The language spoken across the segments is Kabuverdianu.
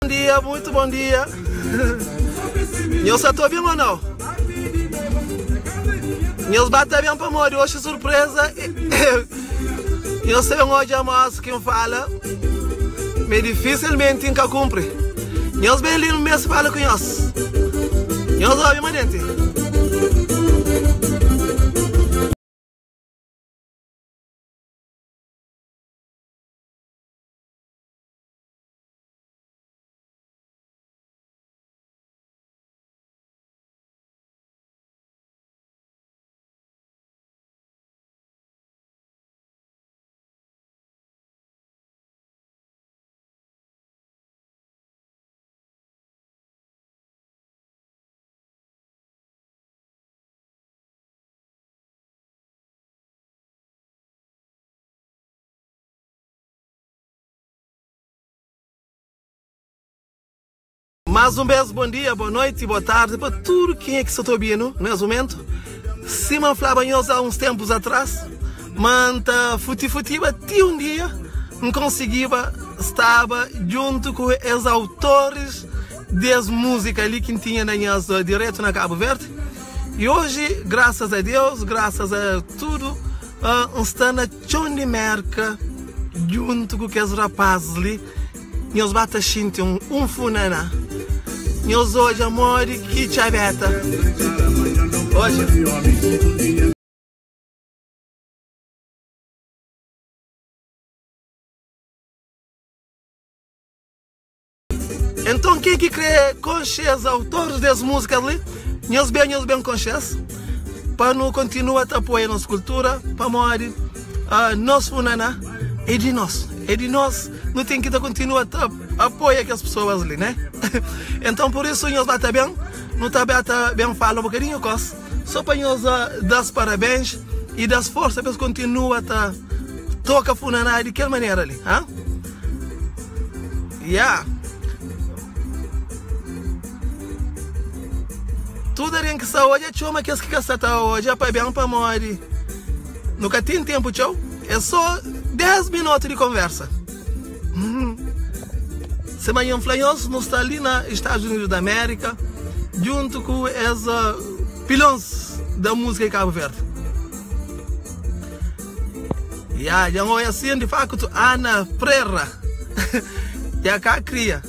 Bom dia, muito bom dia. Nhos sa ta obi-m ou nau? Nhos ba ta ben pamodi oxi surpresa Nhos ta ben odja mos ki N fala ma é difisilmenti N ka kunpri. Nhos ben li N meste fala ku nhos. Nhos obi manenti. Más un bês, bon dia, bon noiti, bo tardi pa tudu kenha ki sta ta obi-nu nes mumentu. Sima N flaba nhos há uns ténpus atrás, ma N ta futi-futiba ti un dia N konsigiba staba djuntu ku es autoris di es múzika li ki N tinha na nhas diretu na Kabu Verdi. I oji, grasas a Deus, grasas a tudu, N sta na txon di Mérka djuntu ku kes rapazis li. Nhos ba ta xinti un un funaná. Nhos odja modi ki txabeta. Odja. Enton ken ki kre konxe es autoris des musikas li, nhos ben nhos ben konxe-s pa nu kontinua ta apoia nos kultura pamodi nos funaná é di nos, é di nos, nu ten ki ta kontinua ta apoia kes pesoas li né. Enton pur isu nhos ba ta ben, nu ta ba ta ben fala un bokadinhu kos so pa nhos das parabens i das forsa pa es kontinua ta toka funaná di kel manera li. Ya. Tudu algen ki sta odja txoma kes ki ka sta ta odja pa ben pamodi nu ka ten tenpu txeu, é so 10 minotu di konversa. Sima nha N fla nhos, nu sta li na Estados Unidos da Amérika djuntu ku es pilons da múzika di Kabu Verdi. Ya, dja N oia sin, di faktu, Ana Prera dja ka kria.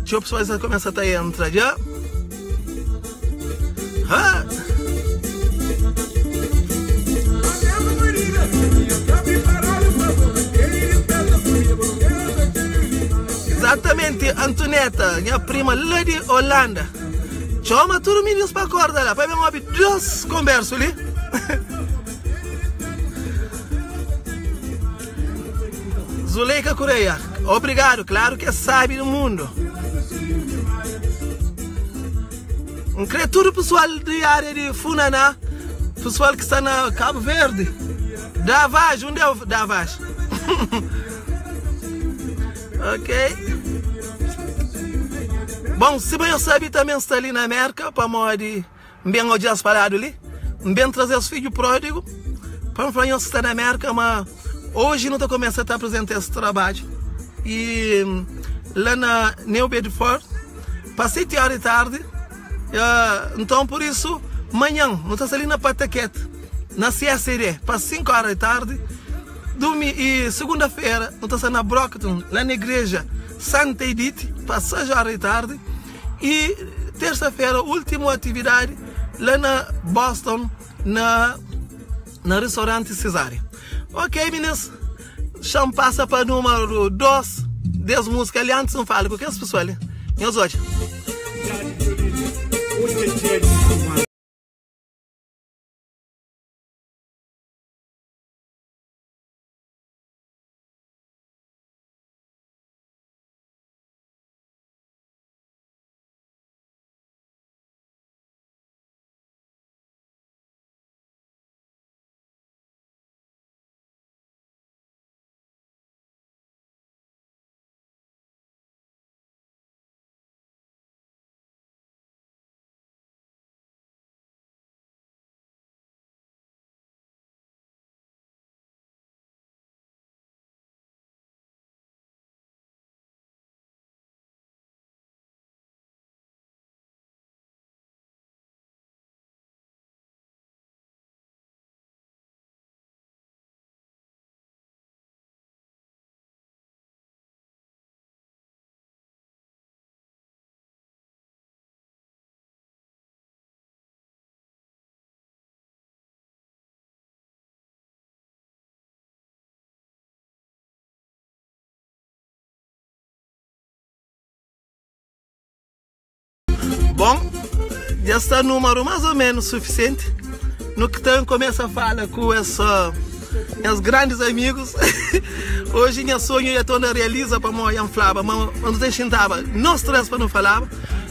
Txeu pesoas dja kumesa ta entra dja. Ha! Exatamente, Antoneta, nha prima la di Holanda. Txoma tudu mininus pa korda la, pa ben obi dos konbersu li. Zuleika Correia, obrigadu, klaru ki é sabi di mundu. N kre tudu pesoal di área di Funaná, pesoal ki sta na Kabu Verdi, Davaz, undi é Davaz? Ok. Bom, sima nhos sabe, tanbe N sta li na Mérka pamodi N ben odja-s paradu li. N ben traze-s fidju pródigu pa N fla nhos ki sta na Mérka ma oji nu ta kumesa ta aprizenta es trabadju i la na New Bedford. Pa 7 óra di tardi. Nton, pur isu, manhan nu ta sta li na Pataket, na CSD, pa 5 óra di tardi. Dumi i sugunda-fera nu ta sta na Brockton, la na igreja Santa Edith, pa 6 óra di tardi. I tersa-fera, últimu atividadi, la na Boston, na na restauranti Cesária. Ok, minis, xa-m pasa pa númeru 2 des múzika li antis N fala ku kes pesoa li. Nhos odja. Bon, dja sta númeru más ô ménus sufisienti. Nu ki ta kumesa fala ku es nhas grandis amigus. Oji nha sonhu dja torna realiza pamodi N flaba ma nu ta xintaba nos três pa nu falaba.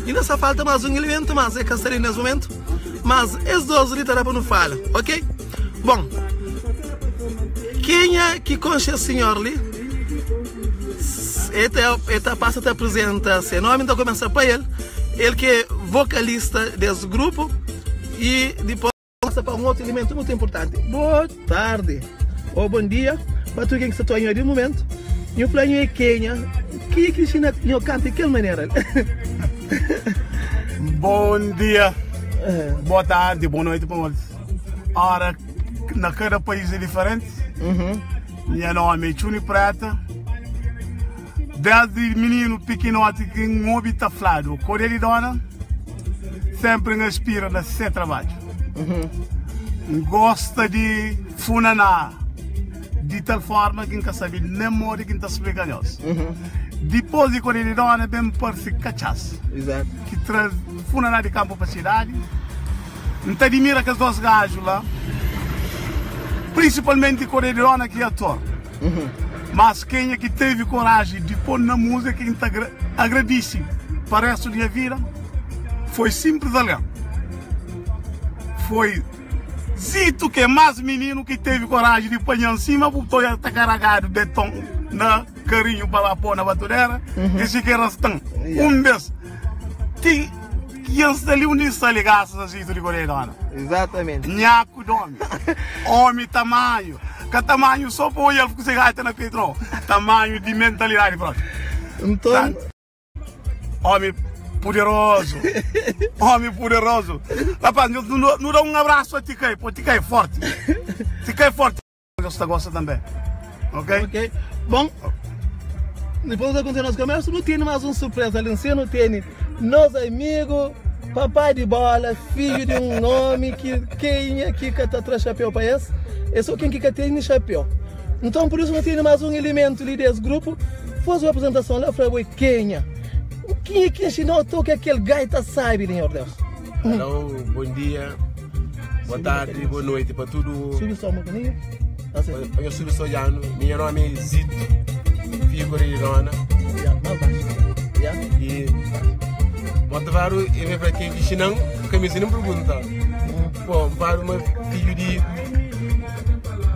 Inda sta falta más un elementu, mas e ka sta li nes momentu. Mas es dôs li ta da pa nu fala, ok? Bon, kenha ki konxe es sinhor li, e ta, e ta pasa ta aprizenta se nomi. N ta kumesa pa el, el ki é vokalista des grupu i dipôs pasa pa un otu elementu mutu inpurtanti. Boa tardi ô bon dia pa tudu ken ki sta ta obi-nho di mumentu. Nhu fla nhu é kenha? Ki ki inxina nho kanta di kel manera li? Bon dia, boa tardi, boa noiti pa nhos. Ora na kada país é diferenti. Nha nomi é Txuni Preta. Desdi mininu pikinoti ki N obi ta fladu Kodé di Dona, senpri N aspira na se trabadju. N gosta di funaná di tal forma ki N ka sabe nen modi ki N ta splika nhos. Dipôs di Kodé di Dona ben parse Katxas, ki tra funaná di kanpu pa sidadi. N ta dimira kes dos gaju la, prinsipalmenti Kodé di Dona ki é ator. Mas kenha ki tevi koraji di pô na múzika ki N ta agradise pa réstu di nha vida foi sinplis algen. Foi Zito ki é más mininu ki tevi koraji di panha-m sima bu ta karagadu beton na karinhu pa ba pô na batudera i si ki rasta-m un bês ti ki N sta li undi N sta li grasas a Zito di Koreia Dona. Nhaku d'omi. Omi tamanhu. Ka tamanhu so pa oial ku se gaita na petu no. Tamanhu di mentalidadi propi. Nton. Omi puderozu. Omi puderozu. Rapaz, nu da un abrasu a Tikai, po Tikai forti. Tikai forti. Nhos ta gosta tanbe. Ok? Ok. Bon, dipôs di akontise nos konversa, nu tene más un surpresa li nsin. Nu tene nos amigu, papai di bola, fidju di un omi ki kenha ki ka ta tra xapéu pa es, é so ken ki ka tene xapéu. Nton, pur isu nu tene más un ilimentu li di es grupu. Faze un aprizentason la, fla bo é kenha, kenha ki inxina-u toka kel gaita sábi li, Nhor Deus. Alô, bom dia, boa tarde, boa noite para tudo. Subi só um bocadinho. Assim. Eu subi só já, meu nome é Zito, filho de Dona. Yeah, mais baixo. Yeah. E Montevaro, eu vem para quem que não, que me não pergunta. Pô, para uma filho de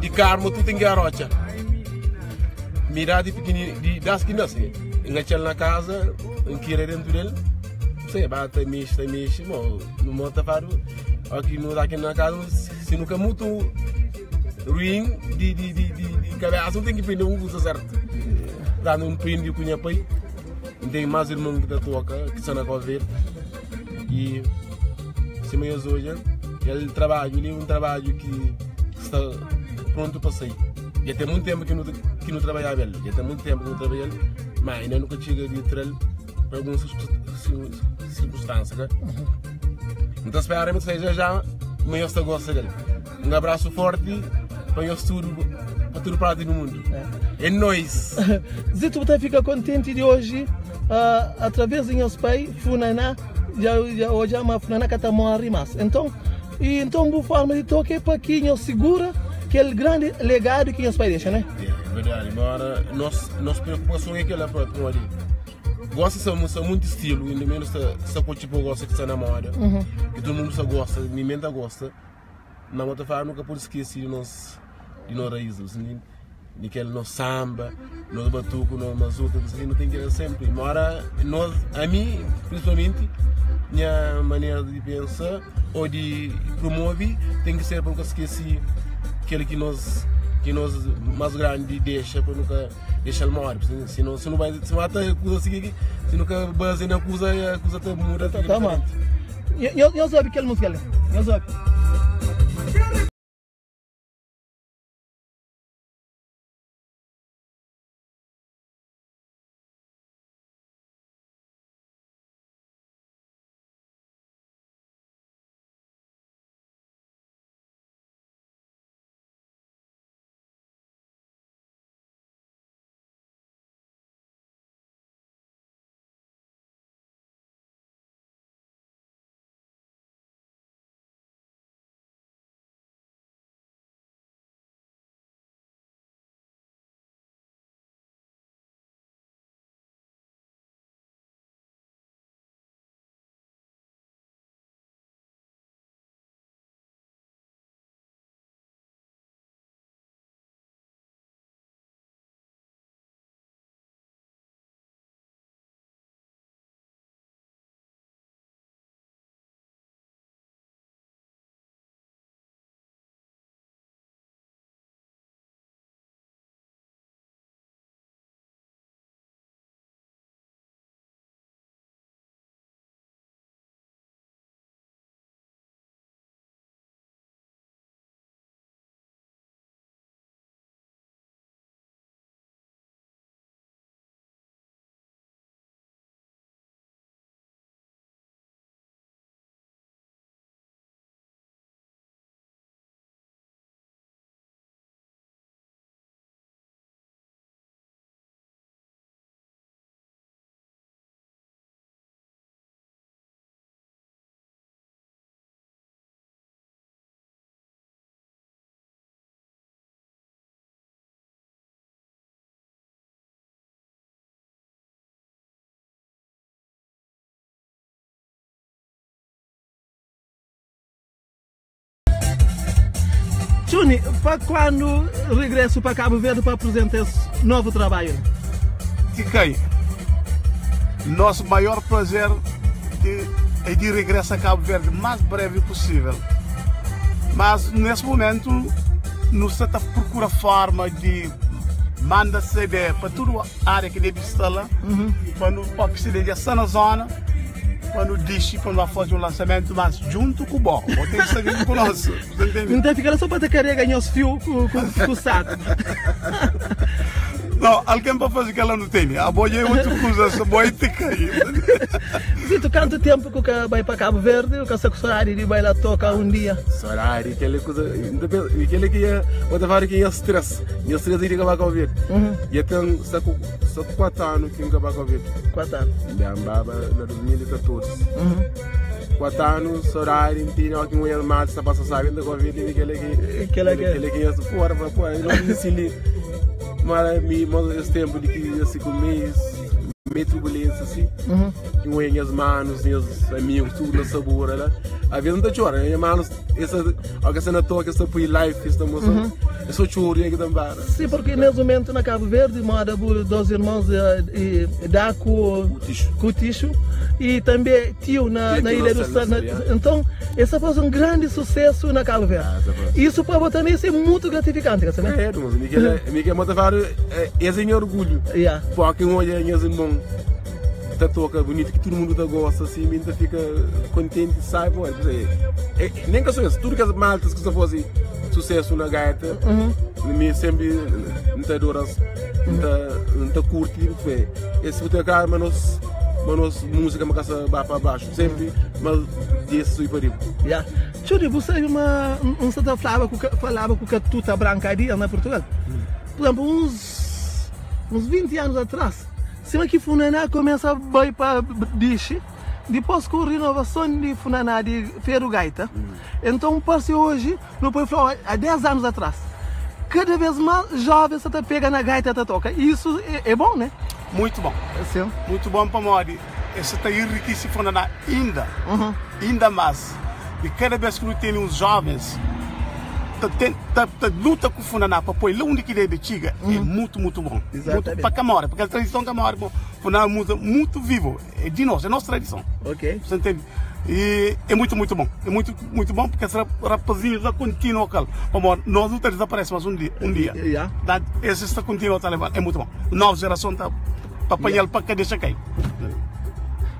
de Carmo, tu tem que arrocha. Mira de pequenino, de das que nasce. Enganchar na casa, enquira dentro dele. Sei, ba ta mexe, ta mexe, bom, no monta fado, aqui no aqui na casa, se nunca muito ruim de, de, de, de, de cabeça, não tem que prender um curso certo. Lá não prende com minha pai. N ten más irmon ki ta toka, ki sta na Cabo Verde. I sima nhos odja, kel trabadju li é un trabadju ki sta prontu pa sai. Dja ten monti ténpu ki nu ki nu trabadjaba el, dja ten monti ténpu ki nu trabadja el, má inda nu ka txiga di tra-l pa alguns sirkunstansia, ka? N ta spera ma sai já já ma nhos ta gosta del. Un abrasu forti pa nhos tudu, pa tudu parti di mundu. É nois! Zito bu ta fika kontenti di oji atraves di nhos pai Funaná dja dja odja ma Funaná ka ta morri mas. Enton i enton bu forma di toka é pa ki nhos sigura kel grandi legadu ki nhos pai dexa, né? É verdadi, embora nos nos preokupason é kela propi, pamodi gosta sa sa munti stilu, inda menos sa sa kotxi pa gosta ki sta na moda, ki tudu mundu sa gosta, mi men ta gosta. Na mo ta fla nu ka pode skese di nos di nos raiz di kel nos samba nos batuku nos mazuka kusa asi nu ten ki da senpri mora nos ami prinsipalmenti nha manera di pensa o di promove ten ki ser pa nu ka skese kel ki nos ki nos mas grandi dexa pa nu ka dexa-l more si no si no bai si no ata kusa sigi si nu ka baze na kusa kusa ta muda ta diferenti. Nhos obi kel múzika li. Nhos obi. Txuni, pa kuandu regresu pa Kabu Verdi pa apresenta es novu trabadju li? Tikai, Nos maior prazer di é di regresa Kabu Verdi mas brevi pusivel. Mas nes mumentu nu sta ta prokura forma di manda CD pa tudu área ki debe sta la, pa nu pa ki CD dja sta na zona, pa nu dixi pa nu ba faze un lansamentu mas djuntu ku bo. Bo ten ki sta djuntu ku nos. Você ntende? N ta fika la so pa ta karega nhos fiu ku saku. Não, alguém para fazer aquela não tem. A boia é outra coisa, essa boia te cai. Zito, kantu tempu ku ka bai pa Kabu Verdi, ku ka sta ku sodadi di bai la toka un dia? Sodadi, kela kuza, kela ki ia, bo ta fala ki nha stress, nha stress di ka bai Kabu Verdi. Ya ten sta ku sta ku 4 anu ki N ka bai Kabu Verdi. 4 anu. N baba na 2014. 4 anu, sodadi, N tene oki N oial matu sta pasa sabi, N ta Kabu Verdi, kela ki kela ki kela ki nha fora, fora, N sinti li. Mara mi, mo es tempu di ki asi ku mi, mi turbulência asi, ki nhas nhas manos, nhas amigos, tudo na sabura la. Às vezes não ta txora, nhas manos, essa, ao que na toca, essa põe live, essa moça, é só choro e é que tambara. Sim, porque nesse momento na Cabo Verde, moda bu dois irmãos e dá com com Tixo e também tio na, na Ilha do Sal. Então, essa faz um grande sucesso na Cabo Verde. Ah, Isso para você também isso é muito gratificante, sabe? É, mas me que me que motivar, esse é meu orgulho. Yeah. Porque um olha meus irmãos. ta toka bunitu ki tudu mundu ta gosta assim, mi ta fika kontenti, sabe, pô, é, nem ka só es, tudu kes maltas ki sta faze sucesso na gaita, mi sempri N ta adora-s, N ta kurti, pé, es bu ta ka ma nos ma nos música ma ka sa ba pa baxu, sempri ma di es sui pa riba. Ya. Txudi, bu sabe ma N sa ta flaba ku falaba ku Katuta Branka Dias na Portugal? Por exemplo, uns uns 20 anos atrás, sima ki Funaná kumesa bai pa dixi, dipôs ku rinovason di Funaná di Feru Gaita, enton parse oji, nu pode fla há 10 anos atrás, kada vez más jovens sa ta pega na gaita ta toka, e isu é bon, né? Muito bom. Sim. Muito bom pamodi es sa ta enrikisi Funaná inda, inda más. E kada bes ki nu tene uns jovens ta ten, ta, ta luta ku Funaná pa poi la undi ki debe txiga, é mutu, mutu bon. Mutu, pa ka more, pa kel tradison ka more, Funaná é mutu, mutu vivu, é di nos, é nos tradison. Ok. Você entende? E é muito, muito bom. É muito, muito bom porque esse rapazinhos lá continua com Pamodi nós não tá desaparece mais um dia, um dia. Yeah. Tá, esse está continua tá levando, é muito bom. Nova geração tá pa apanhar pa ka deixa cair.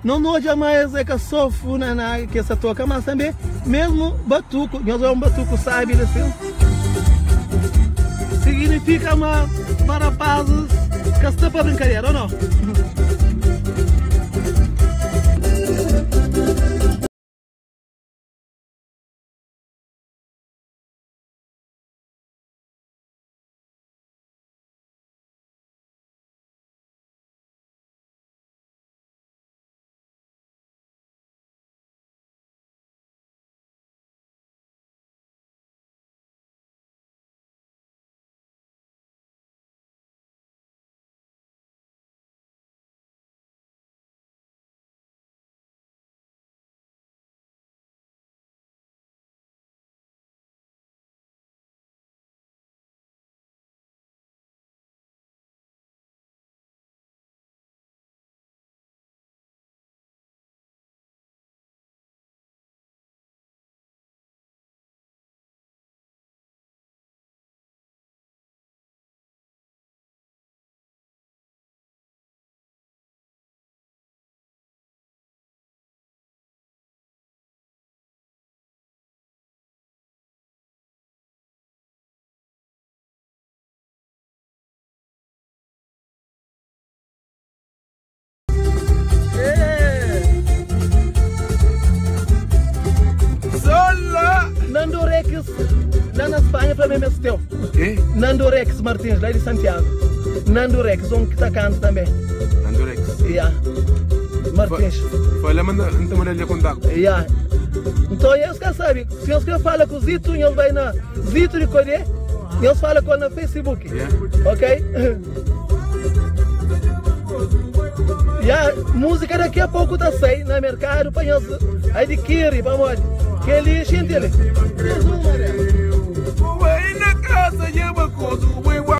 Não não odja mais é ka só funaná que essa toca, mas também mesmo batuco, nós é um batuco sabe assim. Significa ma para rapazes que está para brincadeira ou não? Zola! Nando Rex, lá na Espanha, para mim é teu. Quê? Nando Rex Martins, lá de Santiago. Nando Rex, um que tá canta também. Nando Rex. Yeah. Martins. Fala, manda, então manda lhe contato. Yeah. Então, eles que sabem, se eles querem falar com o Zito, eles vai na Zito de Codé, eles falam com ele no Facebook. Yeah. Ok? E a música daqui a pouco tá saindo no mercado para eles adquirir, vamos que ele gente ele. Vai na casa, lleva coisa, vai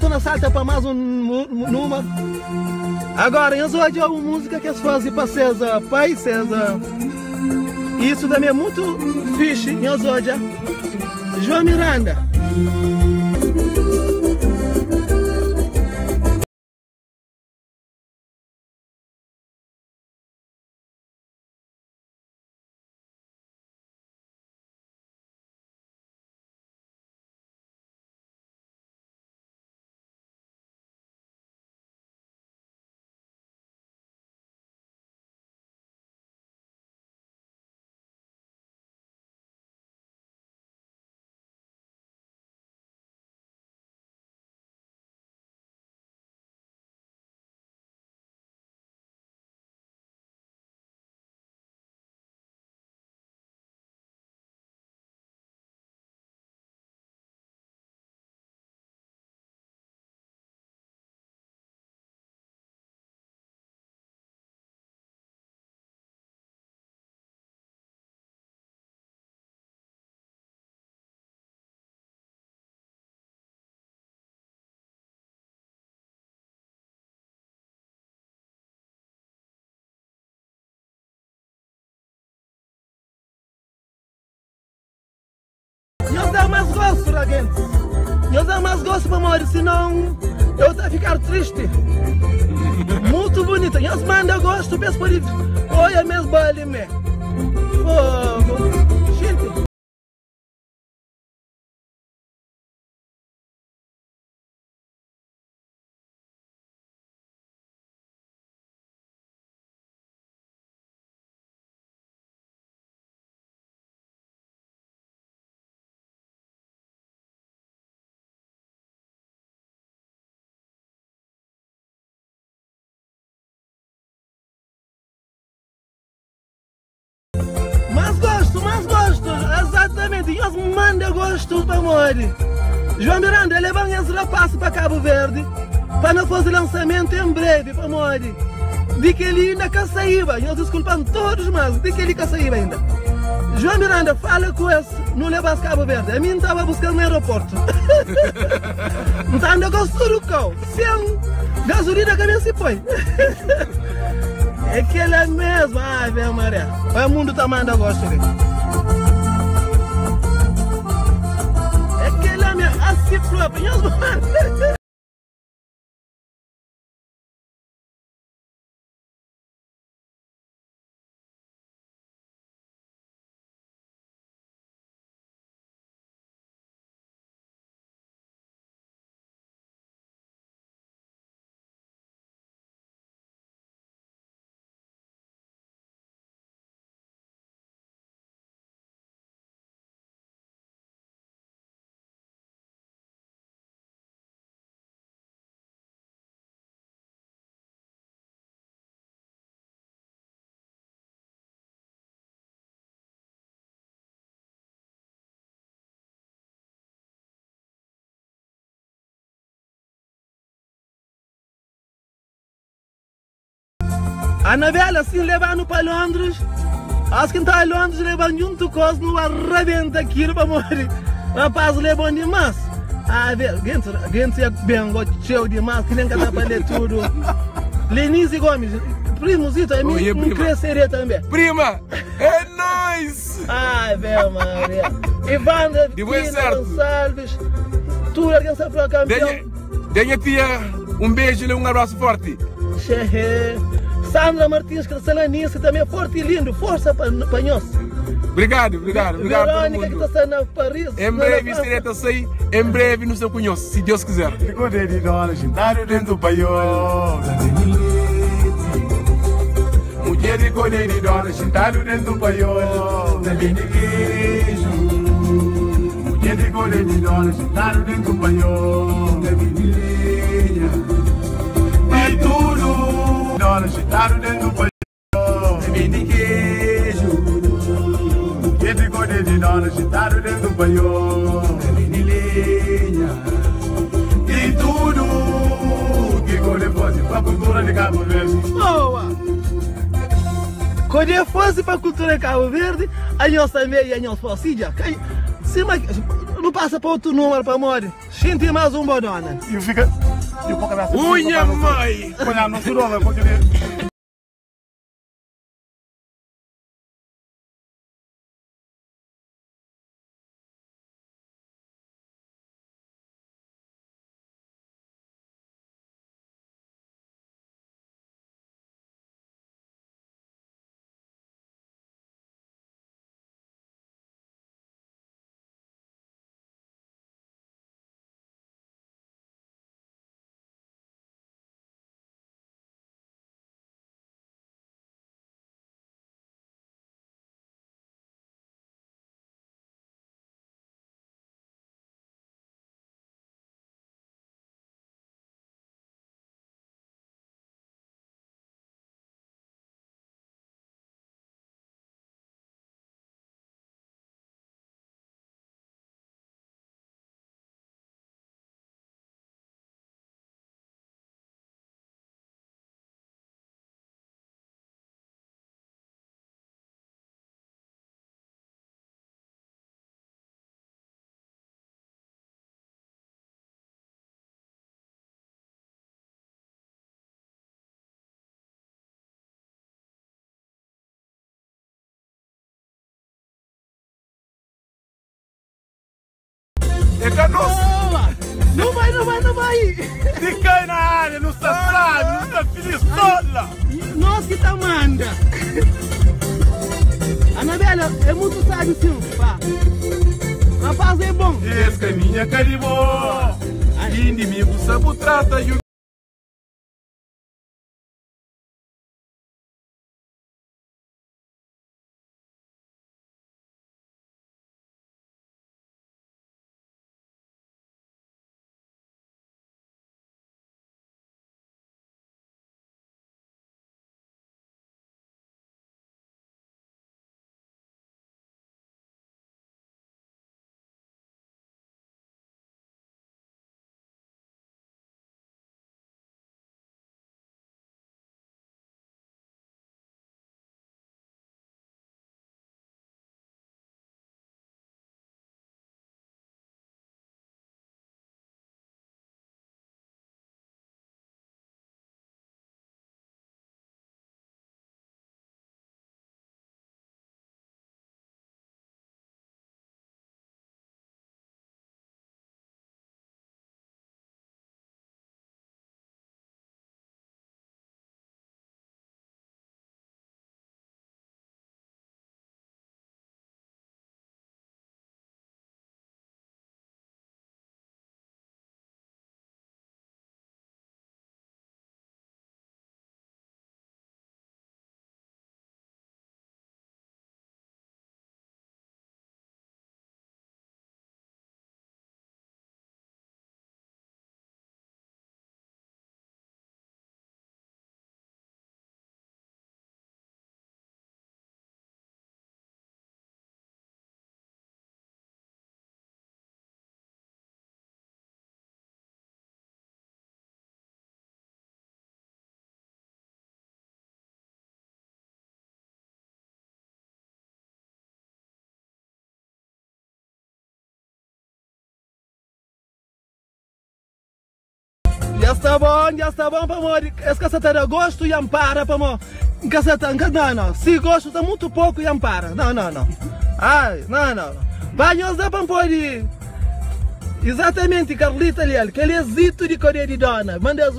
Tô na salta para mais um numa. Agora, eu sou de uma música que as fazem para César, pai César. Isso também é muito fixe, eu sou de João Miranda. Nós dá mais gosto pra gente. Nhos da más gostu pamodi sinon eu ta fikar tristi. Mutu bunita. Nhos manda gostu pa es pode oia ma es bali mé. Fogo. Xinti. Mas gosto, mas gosto, exatamente. Nhos manda gosto pamodi João Miranda levan es rapaz pa Cabo Verde pa no faze lançamento em breve pamodi di kel-li inda ka saíba. Nhos disculpan todos, mas di kel-li ka saíba inda. João Miranda fala ku es nu leba-s Cabo Verde. Ami N tava buska-s na aeroporto. N ta anda ku es tudu kau. Sen gasolina ka ben si poi. É kela mesmo. Ave Maria. Olha o mundo tá manda gosto ali. É kela mesmo. Assim próprio. Nhos manda. Anabela sin leba-nu pa Londres. As ki N ta Londres leba-m djuntu ku es nu arrebenta kilu pamodi rapaz leba-m dimas. Ave, gentis, gentis ya ben go txeu dimas ki nen ka ta pa lê tudu. Lenise Gomes, primo Zito, ami Oh, yeah, N prima. kre serê tanbe. Prima, é nóis! Ave Maria. Ivandra, Di bom é Tina certo. Gonçalves, tudo alguém sa fla campeão. Denha, denha tia, um beijo e um abraço forte. Xehe. Sandra Martins, Crescelanice, também forte e lindo. Força pa, pa nós. Obrigado, obrigado, obrigado a todo Verônica que mundo. está na Paris. Em na breve França. estarei a sair, em breve no seu conheço, se Deus quiser. Ficou de dona, sentado dentro do paiol. Mulher de cor de dona, sentado dentro do paiol. Da bem de queijo. Mulher de cor de dona, sentado dentro do paiol. Da bem de lenha. E tudo. Dona, sentado dentro do paiol. Da bem de queijo. Mulher de cor de dona, sentado dentro do paiol. Da bem de lenha. E tudo que cor fosse pra cultura de Cabo Verde. Boa! Quando fosse para a cultura de Cabo Verde, a nós também e a nós fosse. Se não passa para outro número para morrer. Xinte mais um bodona. E fica. E o pouco Unha mãe! Olha, não se porque É ka nos. Boa! Nu bai, nu bai, nu bai! Di kai na área, nu sta sabi, nu sta filis, tola! Nos ki ta manda. Anabela é mutu sabi sim, pá. Rapaz é bom. Es kaminha ka di bo. Inimigu sa bu trata. Dja sta bon, dja sta bon pamodi es ka sa ta da gostu i anpara pamo N ka sa ta, N ka, no, no, si gostu ta mutu poku i anpara, no, no, no, ai, no, no, no, ba nhos da pa N podi, izatamenti Carlita Leal, kel é Zito di Kodé di Dona, manda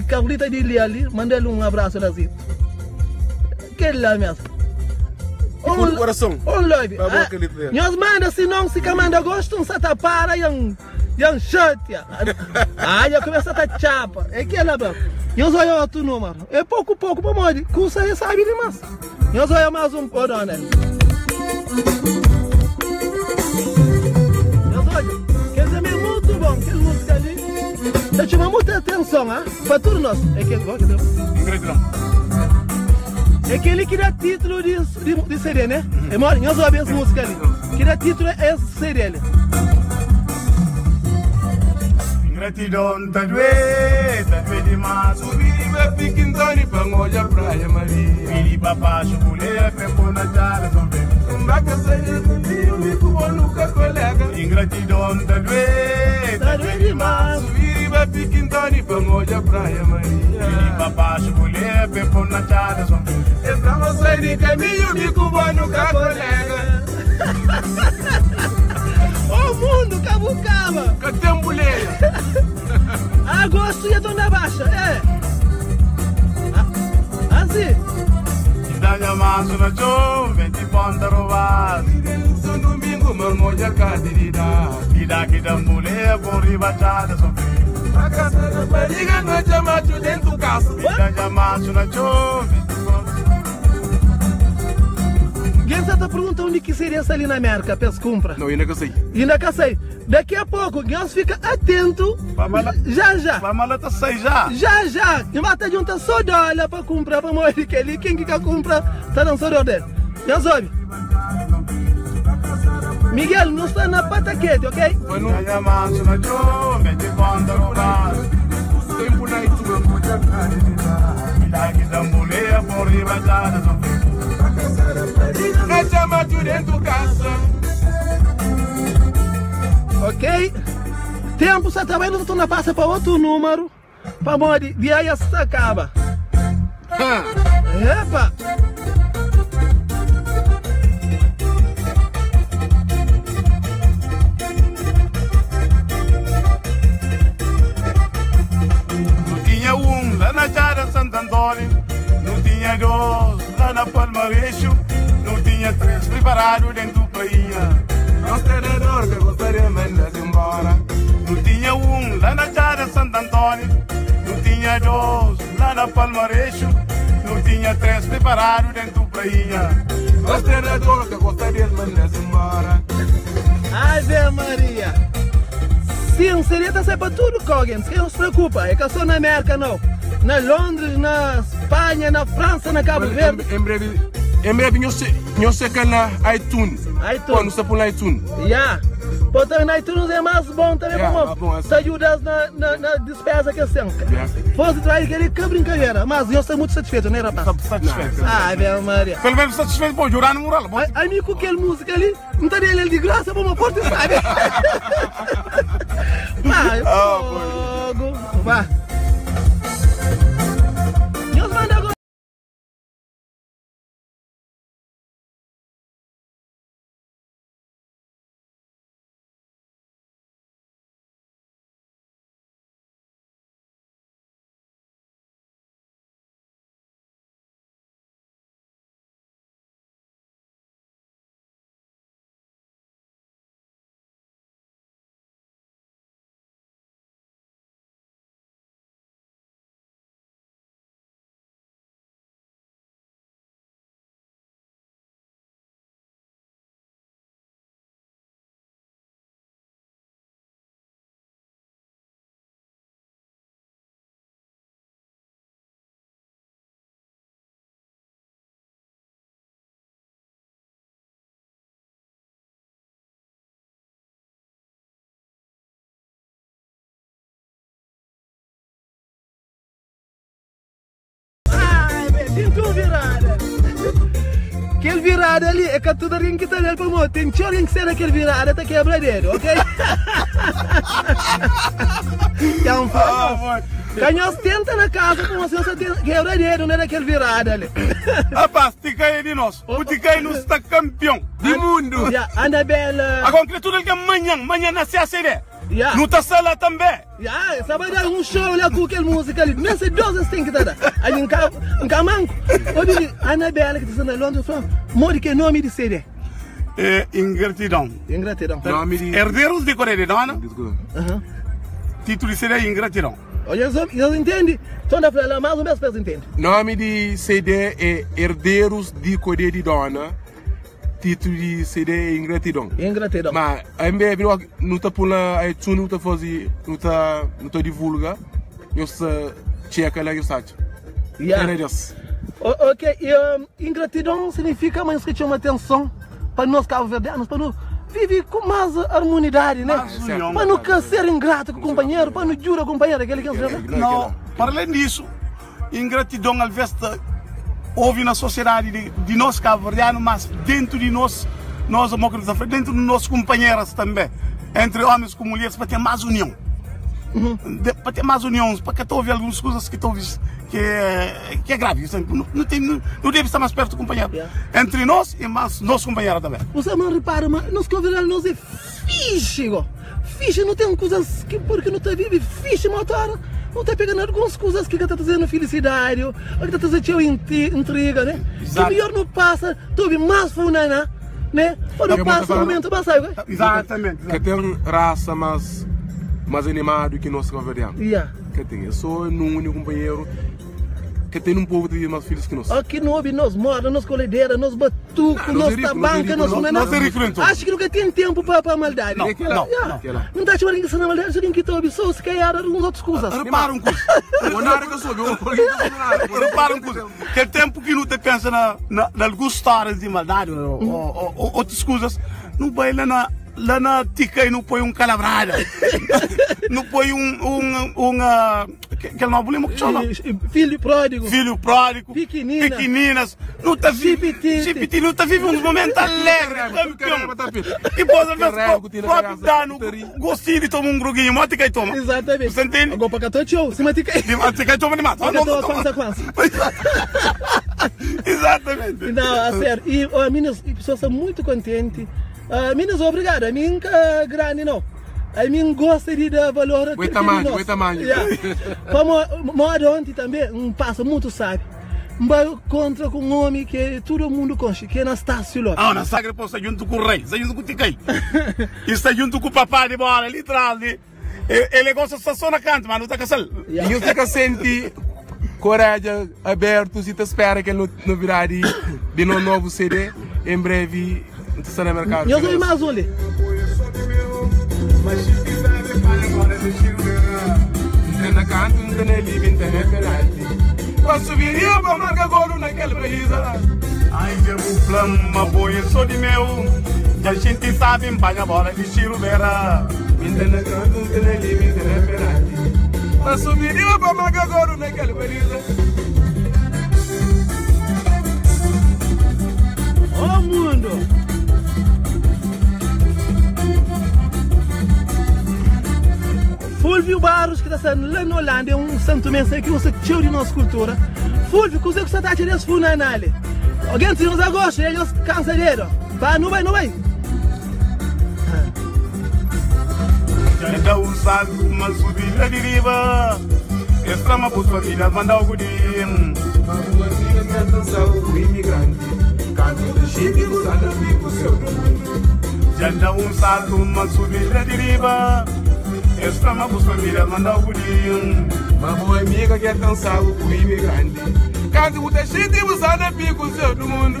Carlita di Leal, manda-l un abrasu la Zito. Kel la mesmo. Fundo do coração. Um love. Pra boa Ah, que ele tem. Nhos manda, se não, se ka manda gosto, um sata para e um, e um chatea. Ah, já começa a tá chapa. É que ela, bro. Nhos olha outro número. É pouco, pouco, para morrer. Custa, ele sabe demais. Nhos olha mais um, ô dona. Nhos olha, quer dizer, é muito bom, aquela música ali. Eu chama muita atenção, ah? Para todos nós. É que, ó, que deu. Ingratidão. É aquele que dá título de CD, né? É mole, nós ouvimos essa música ali. Que dá título é esse CD ali. Ingratidão tá doer, tá doer demais. Subir vai ficar Antônio pra molhar praia Maria. Pedi papá, chupulê, pepô na jala, zombe. Mbaca sair comigo, me com nunca colega. Ingratidão tá doer, Tá doer demais. Subir vai ficar Antônio pra molhar praia Pedi Maria. papá, chupulê, pepô na jala, zombe. Estamos sair de caminho, me com nunca colega. Ô mundo, cabucaba! Catembuleia. Agosto e a dona Baixa, é. Ah, Assim. Idanya manso na jovem, de ponta roubada. São domingo, mamolha cadirida. Ida que da mulher, por riba jala, zombe. A casa da barriga, não chama dentro do casa. Idanya manso na jovem, de ponta Quem está te perguntando onde que seria essa ali na América, peço compra. Não, ainda que eu sei. Ainda que sei. Daqui a pouco, nós fica atento. Vamos lá. Já, já. Vamos lá, tá sei já. Já, já. E mata junta só dólar para comprar, para morrer que ali. Quem que quer comprar, tá dando só dólar. Já soube. Miguel, não está na pataquete, ok? Foi no Idanya manso na jovem, de ponta roubada. tempo na mamolha cadirida. Ida que da mulher, por riba jala, zombe. Não chama dentro do casa. Ok? Tempo só também não na passa para outro número. Para morrer. E aí essa acaba. Epa! na Palmarexu, nu tinha 3 priparadu dentu prainha. Nos trenador ka gosta de manda-s embora. Nu tinha 1 la na Txada Santo António, nu tinha 2 la na Palmarexu, nu tinha 3 priparadu dentu prainha. Nos trenador ka gosta de manda-s embora. Ave Maria! Sim, seria ta sai pa tudo Kogens, que não se preocupa, é que só na América não. Na Londres, na Espanha, na França, na Cabo Verde. Em breve, em breve, nós checa na iTunes. iTunes. Pô, não se põe na iTunes. Yeah. Portanto, na iTunes é mais bom também, Yeah, como mais bom, é. te ajudas na despesa que tem. Yeah. Fosse trair aquele que brincadeira, mas eu estou muito satisfeito, né, rapaz? Satisfeito. Ah, Ave Maria. Pelo menos satisfeito, pô, jurar no moral. Bom, A mim com aquela música ali, não tá dele de graça, pô, uma porta sabe? Vai, Ah, fogo. Vá. Nós manda agora. Ai, Betinho, virada. Aquele virada ali é que tudo alguém que tá nele para morrer. Tem que alguém que será aquele virada tá quebra dedo, ok? Então, Ah, Canhos tenta na casa com você, você tem quebra dedo, não é daquele virada ali. Rapaz, Ticaí de nós. O Ticaí nos está campeão. De mundo! Yeah, Anabela. Agora, que tudo que é manhã, manhã na CACD. Yeah. Não tá sala também. Yeah, sabe dar um show lá com aquela música ali. Nem sei duas vezes tem que dar. Aí em cá, em cá manco. Ô, Anabela que está na Londres, falou, Mori que é nome de CD? É, ingratidão. Ingratidão. Nome de. Herdeiros de Coreia de Dona, Desculpa. Aham. título de CD é ingratidão. Olha, eles entendem. Então dá pra lá, mais ou menos eles entendem. Nome de CD é Herdeiros de Codê de Dona. Título de CD é Ingratidão. Ingratidão. Mas a MBB não está por lá, a iTunes não está fazendo, não está não tá divulga. Eu se checa lá e o site. Yeah. É Deus. Ok, e, ingratidão significa mas que chama atenção para nós cabo-verdianos, para nós viver com mais harmonidade, né? Mais união. Para não ser ingrato com o companheiro, para não jurar com o companheiro, aquele que é Não, para além disso, ingratidão às vezes houve na sociedade de nós cabo-verdianos, mas dentro de nós, nós dentro de nós companheiras também, entre homens com mulheres, para ter mais união. Para ter mais união, porque estou ouvindo algumas coisas que estou que é grave, isso não, não, tem, não, não deve estar mais perto do companheiro. Yeah. Entre nós e mais nosso companheiro também. Você não repara, mas nós cabo-verdianos nós é fixe, go. Fixe, não tem coisas que porque não está vive, fixe, motora. Não está pegando algumas coisas que está trazendo felicidade, ou que está trazendo intriga, né? Exato. Que melhor não passa, tu vê mais funana, né? Ou não Eu vou passa o falar- momento, passa, sabe? Exatamente. Que tem raça mais, mais animado que nós cabo-verdianos. Yeah. Que tem. Eu sou um único companheiro que tem um povo de mais filhos que nós. Aqui no houve nós mora, nós coledeira, nós batuco, Não, nós nós é rico, tabanca, nós é rico, nós nós- funana. nós é rico, então. Acho que nunca tem tempo para maldade. Não, não, Yeah. não. Não está chamando ninguém na maldade, alguém que está só se calhar algumas outras coisas. Repara um coisa. O nada que eu sou, eu Repara um coisa. Que tempo que não te pensa na algumas histórias de maldade ou outras coisas, não vai lá na lá na tica e não põe um calabrada. não põe aquele novo limo que chama. Filho pródigo. Filho pródigo. Pequenina. Pequeninas. Não tá vive. Chipitite. Chipitite. Não tá vive uns momentos alegres, campeão. E depois, às vezes, o próprio dano, gostinho de tomar um groguinho, mó tica e toma. Exatamente. Você entende? Agora para cá, show. Se matica. Tica e toma de mata. Porque tô quase, quase. Exatamente. Não, a sério. E a minha pessoa está muito contente. A minha obrigado. A minha grande não. A mim gosta de dar valor Boi tamanho, boi tamanho. Yeah. Como moda ontem também, um passo muito sabe. N bai kontra ku un omi ki tudu mundu konxe, ki é Anastácio Lopes. Ah, Anastácio pô sta djuntu ku rei, sta djuntu ku Tikai, i sta djuntu ku papá di bola li tras di el e gosta sta so na kantu, ma nu ta kasal. I nhos ta ka senti ku oredja abertu si ta spera kel novidadi di nos novu CD em brevi ta sta na merkadu. Nhos obi mas un li. Nta na kantu, nta na libi, nta na penalti Pa subi rio pa marka golu na kel baliza. Ai dja bu fla-m ma bo é só di meu Dja xinti sabi N panha bola di Xirubera. Mi nta na kantu, nta na libi, nta na penalti Pa subi rio pa marka golu na kel baliza. Oh mundo! Fulvio Barros ki ta sta la na Holanda é un santomense ki gosta txeu di nos kultura. Fulvio, kuzê ku sta ta atxa des funaná li? Algen ti nos agosto, e nhos kansa dedo. Ba, nu bai, nu bai. Dja da un saltu ma subi la di riba Es fla ma bus famílias manda-u ku di Ma bu amiga ka ta sabe ku imigranti Kantu ta xinti bu sa na piku seu do mundu Dja da un saltu ma subi la di riba Es fla ma bus famílias manda-u ku di Ma bu amiga ka ta sabe ku imigranti Kantu bu ta xinti bu sa na piku seu do mundu.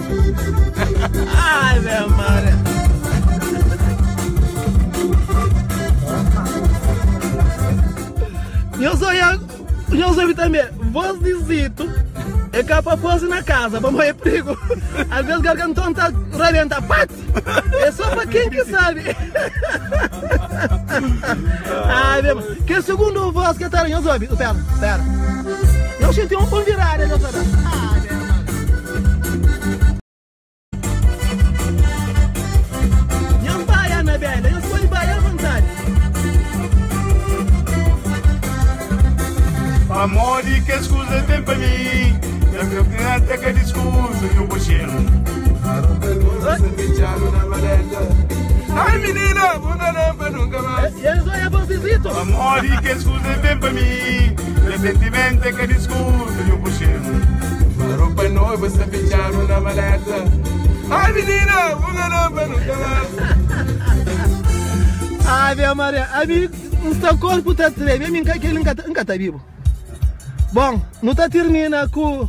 Ai, meu Maria. Nhos oia, nhos obi també, voz di Zito é ka pa pôs na casa, pamodi é prigo. Às vezes garganton ta rabenta, pat! É só pa quem que sabe. Ai, meu, que segundo voz que tá, nhos obi, pera, pera. Nhos xinti un virada, nhos obi. Ai, meu Maria. Nhos bai na bela, nhos pode bai à vontade. Pamodi kes kuza ten pa mi Nha krê até ka diskursu nhu buxinu Ai menina, bu ta da pa nunka más. Nhos oia bons vizito. Pamodi kes kuza ten pa mi Nha sentimentu é ka diskursu nhu buxinu Roupa noiva sta fitxadu na maleta. Ai menina, bu ta da pa nunka más. Ave Maria, ami N sta korpu ta treme, ami N ka kel N ka ta bibu. Bom, nu ta tirmina ku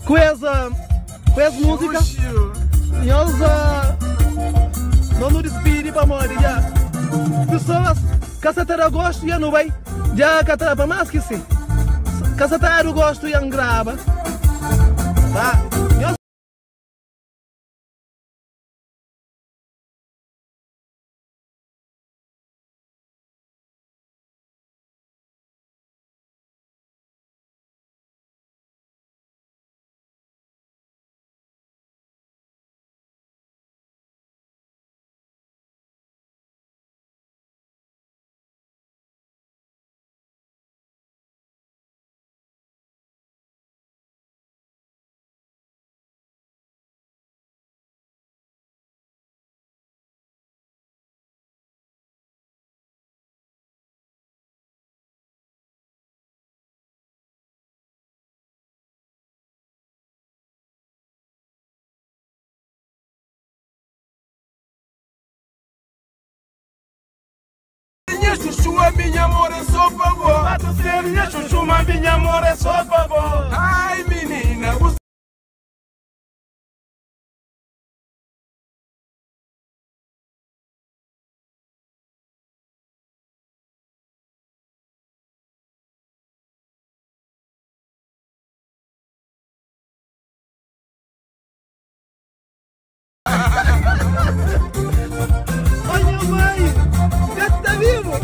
ku es ku es música. Nhos nós nu dispidi pamodi dja pessoas ka sa ta da gosto ya nu bai dja ka ta pa más ki si ka sa ta dadu gosto ya N graba tá. Nhos. Minha chuchu, a minha amor é só pa bo. Pato ser minha chuchu, mas minha amor é só pa bo. Ai menina, bu Oi, nha mãe, ka ta vivo.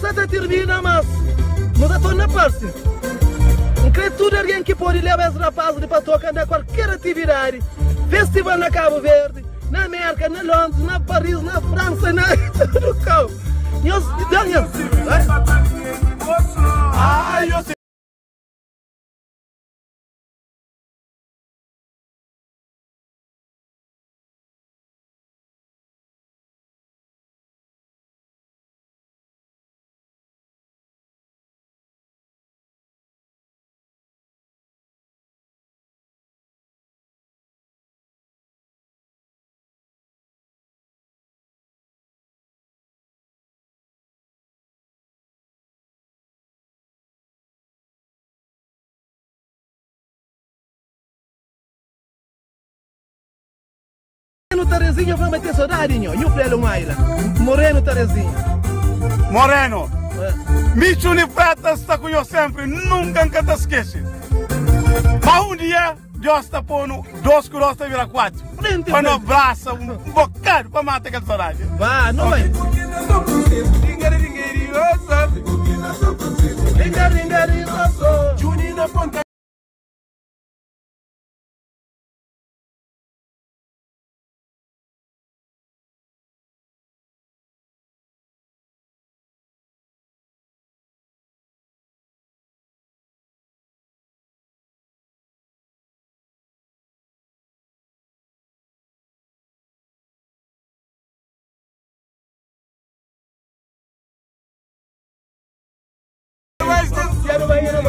sa ta tirmina, mas nu ta torna parse. N kre tudu algen ki pode leba es rapaz li pa toka na kualker atividadi, festival na Kabu Verdi, na Merka, na Londres, na Paris, na Fransa, na tudu kau. Nhos da nhos. Moreno Tarezinho fla ma ten sodadi nho, nhu fla el un aila. Moreno Tarezinho. Moreno, mi Txuni Preta sta ku nho sempri, nunka N ka ta skese. Ma un dia Dios ta ponu dos ku dos ta bira kuatu, Frenti, pa no frenti. brasa un bokadu pa mata kel sodadi. Ba, no bai. Ringa, ringa, ringa, so.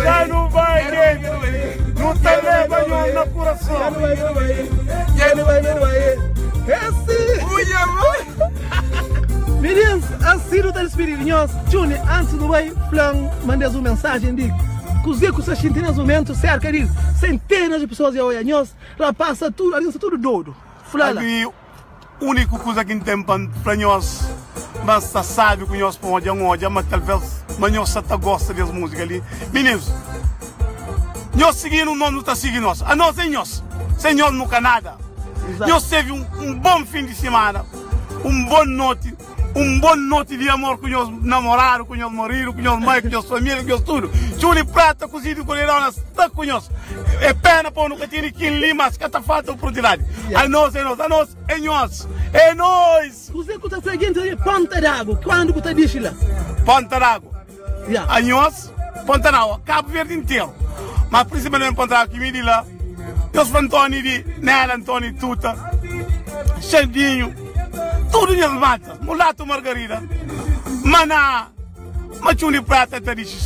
Já nu bai, gente. Nu ta leba nho na kurason. Meninos, assim nu ta dispidi di nhos. Txuni, antis nu bai, fla-m, manda-s un mensajen di kuzê ku sta xinti nes mumentu. Serka di sentenas di pesoas dja oia nhos. Rapaz sta tudu, algen sta tudu dodu. Fla la. Ami, úniku kuza ki N ten pa N fla nhos, ma N sta sábi ku nhos pamodi dja N odja ma talvês ma nhos sa ta gosta di es múzika li. Mininus, nhos sigi-nu, nos nu ta sigi nhos. Anos é nhos, sen nhos nu ka nada. Nhos tevi un bon fin di simana, un bon noti. Un bon noti di amor ku nhos namoradu, ku nhos maridu, ku nhos mai, ku nhos familia, ku nhos tudu. Txuli prata kuzidu ku leirona sta ku nhos. É pena pa nu ka tene kin li, mas ka ta falta oportunidadi. Anos é nos, anos é nhos, é nois! Kuzê ku ta fla gentis ali Ponta d'Agu, kuandu ku ta dixi la? Ponta d'Agu, anhos, Ponta d'Agu, Kabu Verdi interu, mas prinsipalmenti Ponta d'Agu ki mi di la. Nhos fla Ntoni di Nela, Ntoni Tuta, Xandinhu, tudu nhas matas, Mulatu Margarida, Maná, Matxun di Prata ta dixi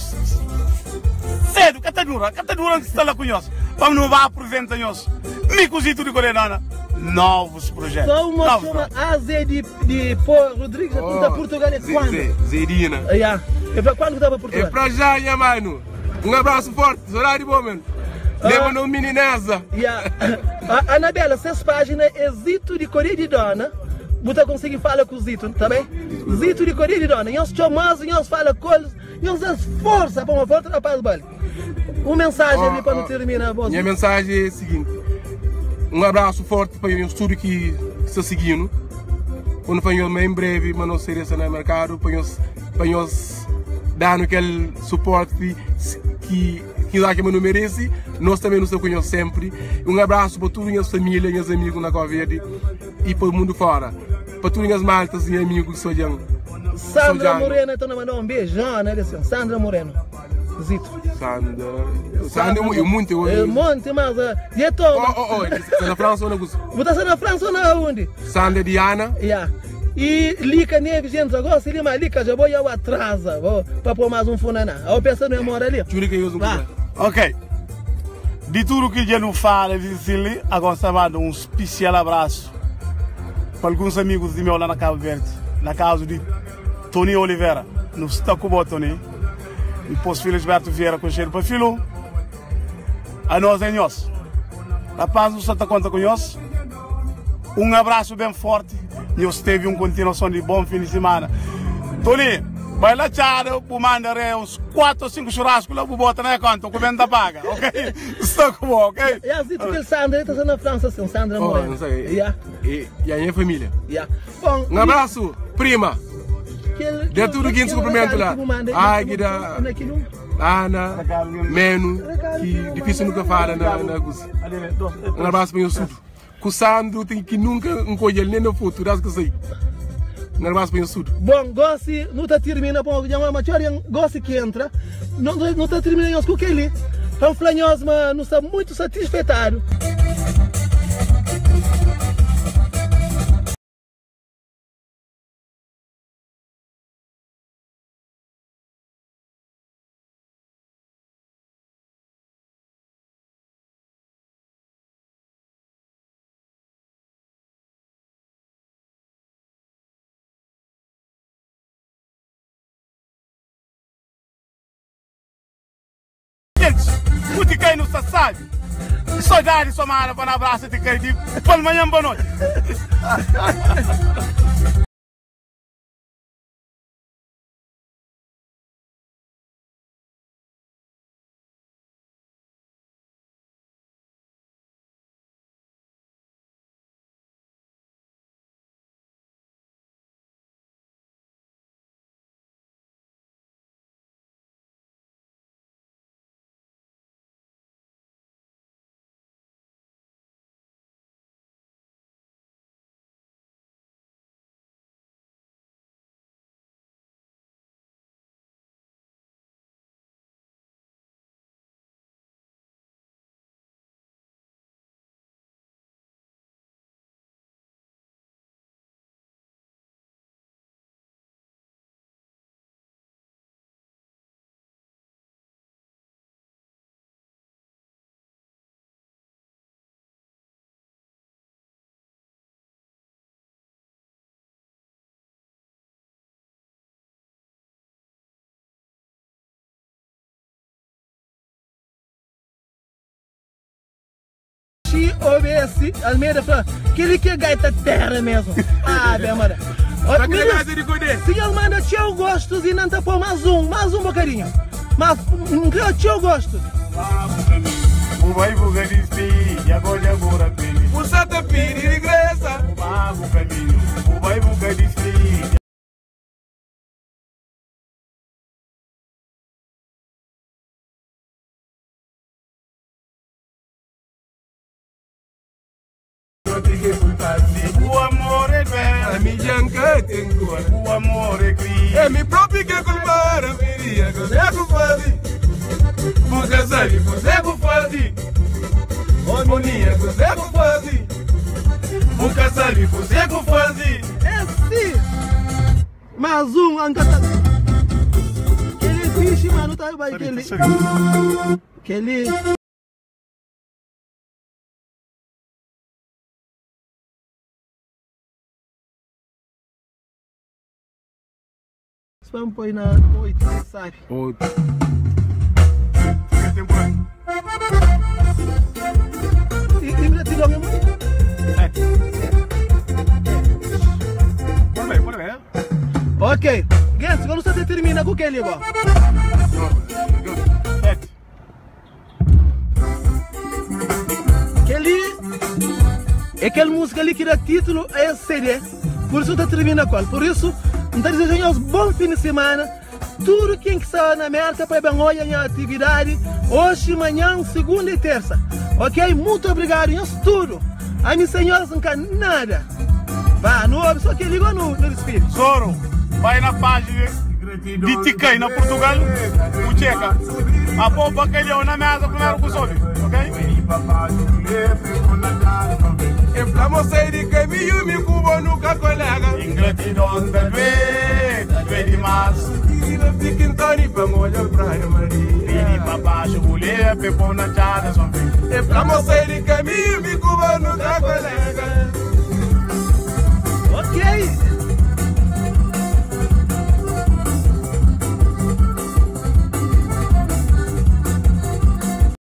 sedu, ka ta dura, ka ta dura N sta la ku nhos pa nu ba aprizenta nhos mi ku Zito di Koredona novus projetu. Só uma chama AZ di di po Rodrigues a pergunta Portugal é quando? Zedina. Yeah. É pra quando que tá pra Portugal? É pra já, nha mano. Um abraço forte, saudade bom, mano. Leva no minineza. Yeah. A Anabela, ses página é Zito di Correia di Dona. Bu ta consegui fala ku Zito, tá bem? Zito di Correia di Dona. Nhos txoma-s, nhos fala ku eles, nhos da-s forsa pa uma forte rapaz bali. Un mensagem ali pa nu termina, bom. Nha mensagem é seguinte. Um abraço forte pa nhos tudo ki sta seguindo. Quando fa nhos em breve, mas não seria na mercado pa nhos pa nhos danu kel suporte ki ki nhos atxa ma nu merese, nos tanbe nu sta ku nhos senpri. Un abrasu pa tudu nhas familia, nhas amigu na Kau Verdi i pa mundu fora, pa tudu nhas maltas i amigu ki sta odja-m. Sandra Moreno ta manda un beijona di sin. Sandra Moreno. Zito. Sandra, Sandra é muito. É monte, mas e é toma. Oh, oh, oh, está na França ou na Rússia? Bu ta sta na França ou na undi? Sandra Diana. Yeah. E Lika Neves entra gosi li, ma Lika já bo ya o atrasa bo pa pô mais um funaná. Ao pensa no é mora ali. Juri que eu uso Vá. Ok. Di tudu ki dja nu fala di si li, agora sta manda un spesial abrasu pa alguns amigus di meu la na Kabu Verdi, na kazu di Tony Olivera. Nu sta ku bo, Tony. Dipôs Felisberto Vieira konxedu pa Filu. Anos é nhos. Rapaz, nu sta ta konta ku nhos. Un abrasu ben forti. Nhos tevi un kontinuason di bon fin di simana. Tony, bai la txada, bu manda re uns 4 o 5 churrasku la, bu bota na nha konta, ku ben ta paga, ok? Sta ku bo, ok? Ya, Zito, kel Sandra li ta sta na Fransa sin, Sandra Oh, Moreno. não sei. Ya, E, e a minha família. ya. Bom, Um abraço, prima. Da tudu gentis kunprimentu la. Águida, Ana, Menu, ki difísil nu ka fala na kusa. Un abrasu pa nhos tudu. Ku Sandro ten ki nunka N ka odja-l nen na fotu, das ki sai. Un abrasu pa nhos tudu. Bon, gosi nu ta tirmina pamodi dja ma txeu algen gosi ki entra. Nu ta tirmina nhos ku kel-li pa N fla nhos ma nu sta mutu satisfetadu. Gente, o Tikai não sabe. Saudade somada para abraço Tikai de palmanhã boa noite. XOBS Almeida fla, kel-li ki é gaita terra mesmo. Ah, bem, mano. Tá que gaita de codê. Se nhos manda txeu gostos e não tá pôr mais um bocadinho. Mas um creu txeu gostos. O vai buga despir, agora agora pele. O Santa Piri regressa. O bago caminho, o vai buga despir. O amor é A belo, minha nunca tem cor. o amor é cria. É mi próprio que culpar a miria, que você que faz. Você sabe, você que faz. Harmonia, que você que faz. Nunca sabe, você que faz. Esse! Mais um, ancata. Aquele bicho, mano, tá vai aquele. Aquele. Spam põe na 8, sabe? Outro. E me tirou muito. Pode ver. Ok. Gente, quando você termina com aquele agora? Sete. Aquele. É aquela música ali que dá título a esse CD. Por isso tá termina com ela. Por isso, não tá desejando um bom fim de semana. Tudo quem que está na América para bem olhar a atividade. Hoje, manhã, segunda e terça. Ok? Muito obrigado, nós tudo. A minha senhora não quer nada. Vá, não ouve, só que ligou no desfile. Zoro, vai na página de Tikai na Portugal, o Tcheca. A pôr bacalhau na mesa primeiro com o sobe, ok? Inflamo sair de caminho, me cubo nunca colega. Ingratidão também, também demais. E não fica em Tony pra molhar praia, Maria. Pedi pra baixo, mulher, pegou na chada, só vem. Inflamo sair de caminho, me cubo nunca colega.